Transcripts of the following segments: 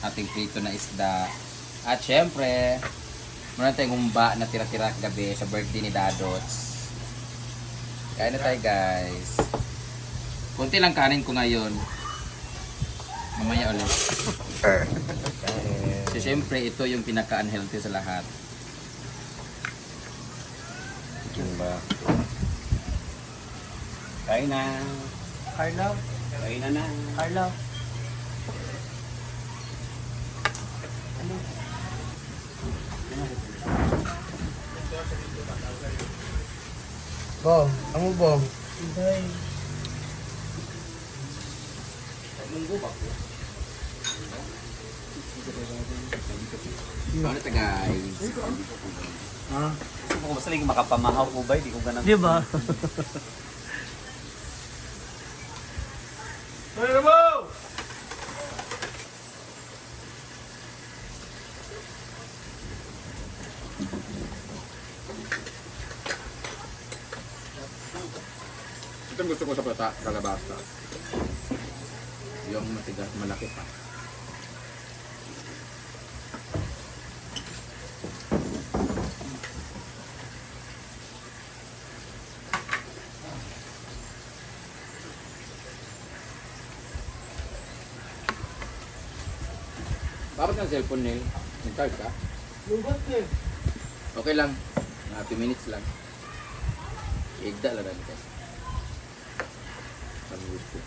Ating prito na isda. At syempre, meron tayong humba na tira-tira kagabi sa birthday ni Dadots. Kain na tayo, guys. Kunti lang kanin ko ngayon. Mamaya ulit. So, syempre, ito yung pinaka-unhealthy sa lahat. Ba? Kain na. Carlo, Kain na na. Carlo. Bong, amo bong. Hindi. Munggo ba po? Ano ito, guys? Ha? Gusto ko basta lagi makapamahaw ko ba? Hindi ko ganang. Di ba? Ano mo? Ito ang gusto ko sa pata, kalabasa. Yung matigas, malaki pa. Bakit ng cellphone, Neil? Nag-charge ka? Lubat eh. Okay lang. Mga 2 minutes lang. Igda lang rin guys. Sabi gusto.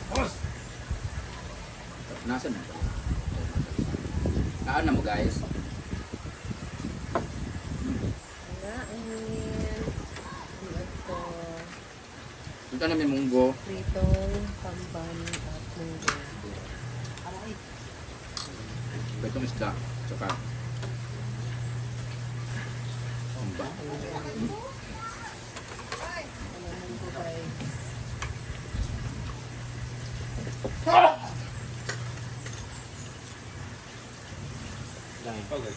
Boss! Nasaan na ba? Kaan na mo, guys. Kain. Ito, Ito na may munggo. pritong tamban at munggo. Itong isda. Tsaka. Humba. Ano, munggo, guys?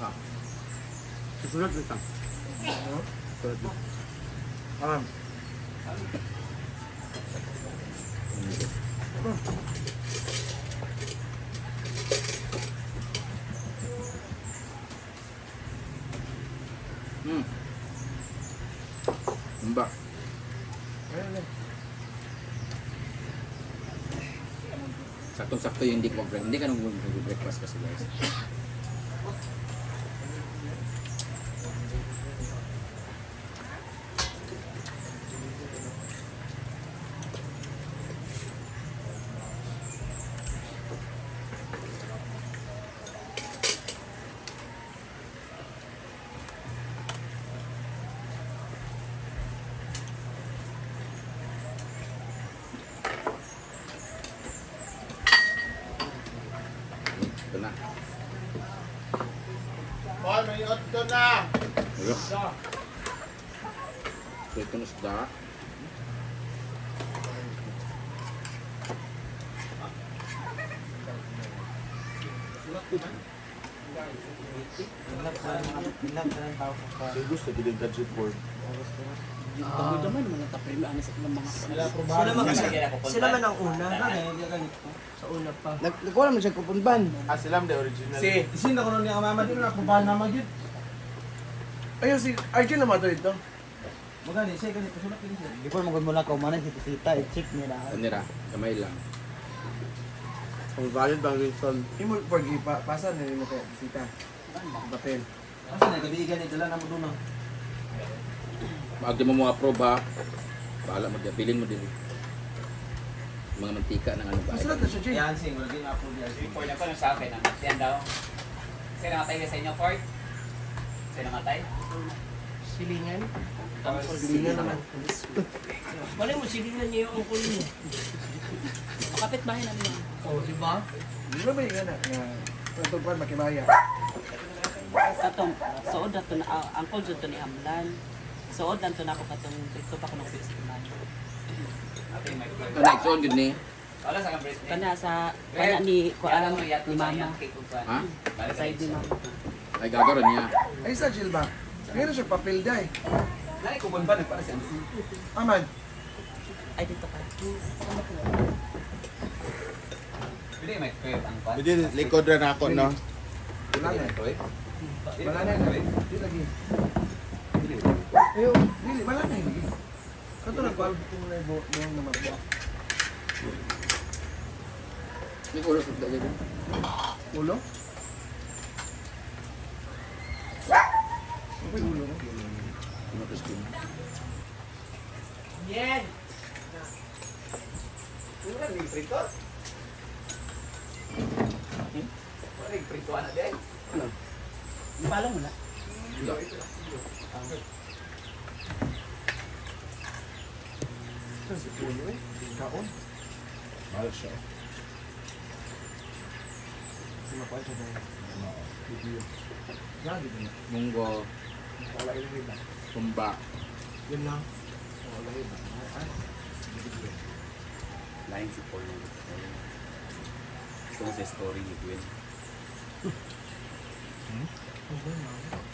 Ah. Susunod na. Susunod. Ah. Humba. Saktong-sakto yung hindi ko mag-breakfast. Hindi ka nung mag-breakfast kasi, guys. Ito na. Paul, may otto na! Ayun. Pritong isda. So gusto gid ang budget board. Sila man, sila man ang una. Sa una pa. Nagkuha naman siya kupon ban. Ah, sila the original. Si, isin ako nun niya mama din na kupahan na magyud. Ayun si Arjun naman to dito. Magani, siya ganito. Sulat din siya. Before magod mo na kaumanan si Tisita, i-check nila. Ano nira? Kamay lang. Ang valid bang reason? Imo pag ipa pasa na nimo kay bisita. Papel. Asa na, gabi ganito lang na mo doon. Maagdi mo mga approve ha. Bahala mo dyan. Bilin mo din. Mga mantika ng ano ba? Sulat na siya, Jay. Yan, sing. Wala din approve yan. Report na ko nung sa akin. Ano? Siyan daw. Sino namatay sa inyo, Court? Sino namatay? Silingan? Silingan naman. Wala mo, silingan niya yung angkol niya. Kapit bahay namin yun. Oh, di ba? Di ba ba yung anak na patugpan makibaya? Katong suod na to na angkol jud to ni Amlan. Suod lang to na ako katong dito pa ko nang sa man. Ate, may Ito na, igsoon yun ni. Wala sa kang birthday. Kana sa kana ni kuan ni mama. Ha? Sa side ni mama. Ay, gagaron niya. Ay sa Jill ba? Ngayon siya papel day. Nani ko ba nagpara si MC? Aman. Ay dito ka. Pwede may crave ang kwan. Pwede likod ra na ako, no? Wala na. Microwave? Wala na. Di lagi. Ayo, dili wala na lagi. Kato nagkuan ko na yung buong na magbuak. May ulo sa dagay. Ulo? Okay, ulo no? Yan! Wala ning prito. Wala ning prito ana di. Palo mo na. Ito si ulo eh. Kaon. Mahal siya. Kasi makuha siya ng video. Yan, di ba? Munggo, Wala yun iba. Tumba. Yun lang. Wala iba. Ah, video. Lain si Paul na. Ito sa story ni Gwen.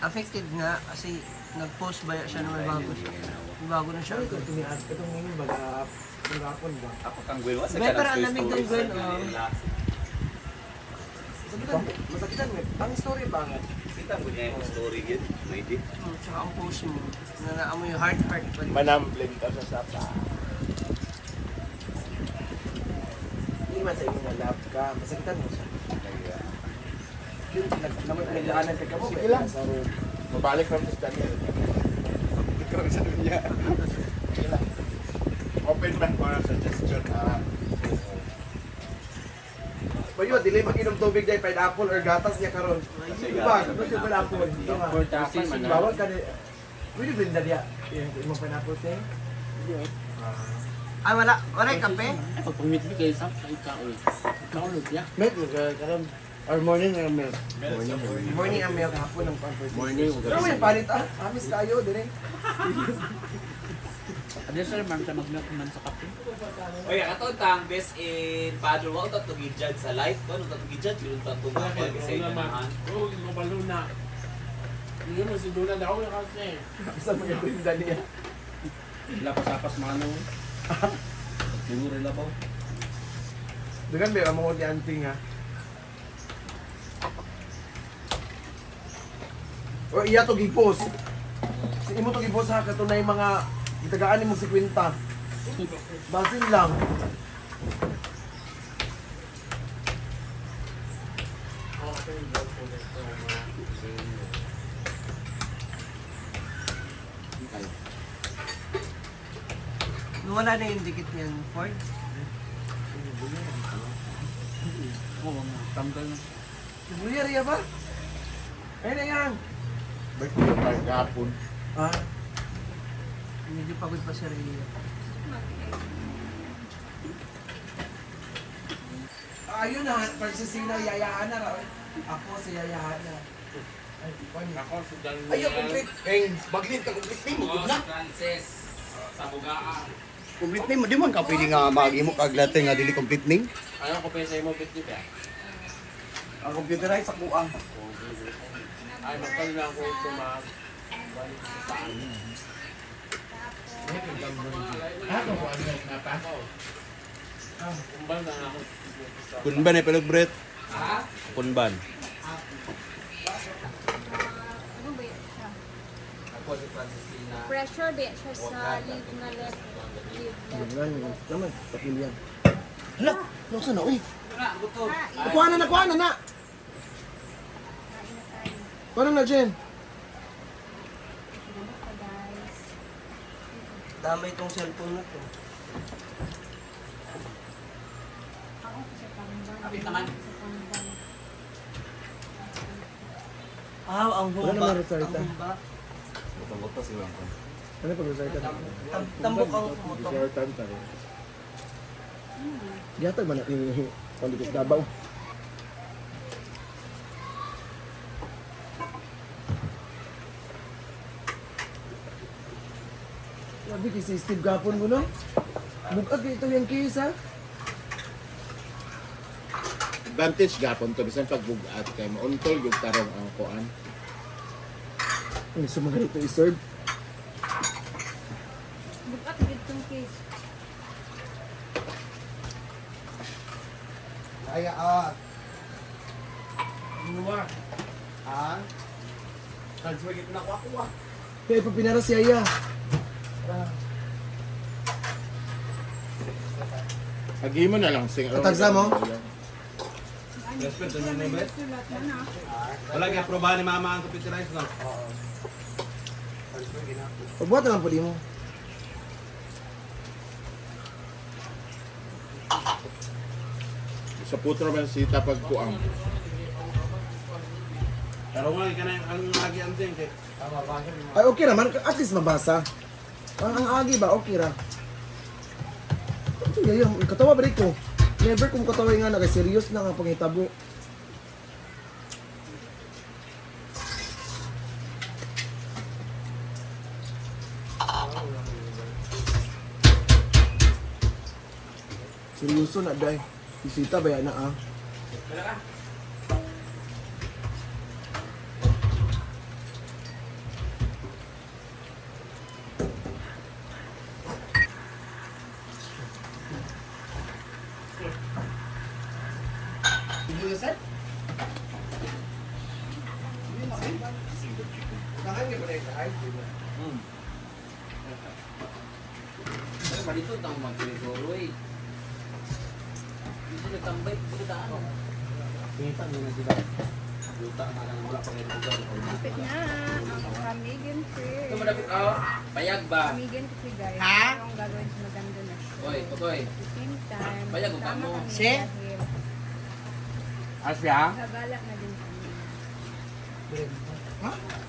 Affected nga kasi nag-post ba siya na may bago siya. May bago na siya. Siya ito tumias. Itong ngayon ba? Nagapon ba? Ako kang Gwen, wasa Gwen, ka pero ng ang lamig story ng Gwen, sa oh. relax. Masakitan. Masakitan. Ang story ba nga? Kita mo niya yung story yun. May di. Tsaka ang post mo, na naamoy yung heart heart pa rin. Manamblin ka sa sapa. Hindi man sa imong nga love ka. Masakitan mo siya. Yun, naglaanan ka mo. Sige lang. Mabalik kami sa Daniel. Ikaw sa dunya. Sige lang. Open man ko na suggestion. Ah, Bayo, dili mag-inom tubig dahil pineapple or gatas niya karon. Diba? Ano siya pineapple? Diba? Season man na. Bawal ka ni... Pwede ba na diya? Imong pineapple thing? Ay wala, wala yung kape. Ay, pag pumit kayo sa ikaw. Ikaw niya. Milk, karon. Or morning or milk. Morning ang milk, hapon ang comfort. Morning, ug Pero may palit ah. Amis kayo, dire. Adi sir, ma'am, sa mag-milk man sa kape. Oy, kato tang best in paddle wa ta to gi-judge sa life ko, no ta to gi-judge yun ta to nga kasi ganahan. Oo, mabalo na. Hindi mo si Duna daw na kasi. Sa mga brinda niya. Lapas-apas mano. Siguro labaw. Dugan ba ang mga ni anting ha? O iya to gipos. Si imo to gipos ha katunay mga gitagaan nimo 50. Basin lang. Wala na yung dikit niyan, Ford. Oo, tanggal na. Sibuya riya ba? Ayun na yan. Birthday pa gapon. Ah, Medyo pagod pa si Rhea. Ayun na, Francisina, yayaan na. Ako si yayaan na. Ay, kwan. Ako si Daniel. Ayaw, complete. Eng, baglit ka complete name mo na. Francis sa Bugaa. Complete name, di man ka pwede nga maghimo kag letter nga dili complete name. Ano ko pa sa imo bitbit ah? Ang computerized sa kuang. Ay, magkano na ako ito mag balik sa saan. Kumbal na ako. Kunban eh, pelog Brett. Kunban. Ano ba yan siya? Ako si Francisina. Pressure ba yan siya sa leave na left? Leave left. Naman, papel yan. Hala, nasa na, uy. Kain. Nakuha na, nakuha na na. Kain na tayo. Kuha na na, Jen. Ano pa guys? Dama itong cellphone na to. Ako sa pangban. Kapit naman. Sa pangban. Ah, ang Wala humba. naman resulta. Ang humba. Buto-buto si Wang. Ano pag resulta? Tambok ang pumutok. Resultan pa rin. Gihatag man na ni Palikos Davao. Grabe kay si Steve gapon mo no? Bukag ito yung case ha? Advantage gapon to bisan pag bugat kay mauntol gyud tarong ang kuan. Ang gusto mo ganito i-serve. Bukat gitong case. Ay, ah. Ah? Transfer git na ako ah. Kaya ipapinara si Aya. Agi mo na lang sing. Katagsa mo? Respect to name ba? Wala gyud aprobahan ni mama ang computerized no. Pagbuhat na lang po di mo. Sa putro man sita pag kuang. Pero nga kana ang agi ang ting kay. Ay, okay raman. At least mabasa. Ang agi ba, okay ra. Ito, yaya. Katawa ba ko? Never kong katawa nga na kay serious na nga pangitabo. Seryoso na, day. Bisita ba yan na, ah? Pero palito tang magsulo eh. Dito nagtambay, dito daan. Pingita mo na sila. Yuta na lang wala pa kayo lugar. Kapit na ang Camiguin Ito Fair. malapit oh. Payag ba? Camiguin kasi guys, ha? Ang gagawin sa maganda na show. Oy, tukoy. At the same time, Payag, kasama mo. kami Si? dahil Asya? gagala na din kami.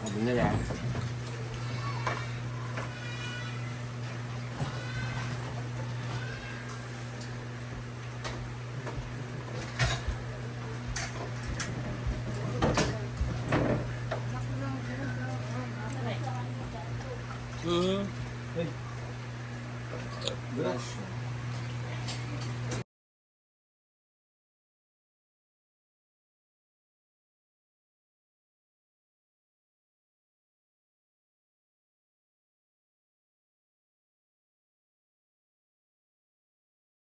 Sabi nila. Brush.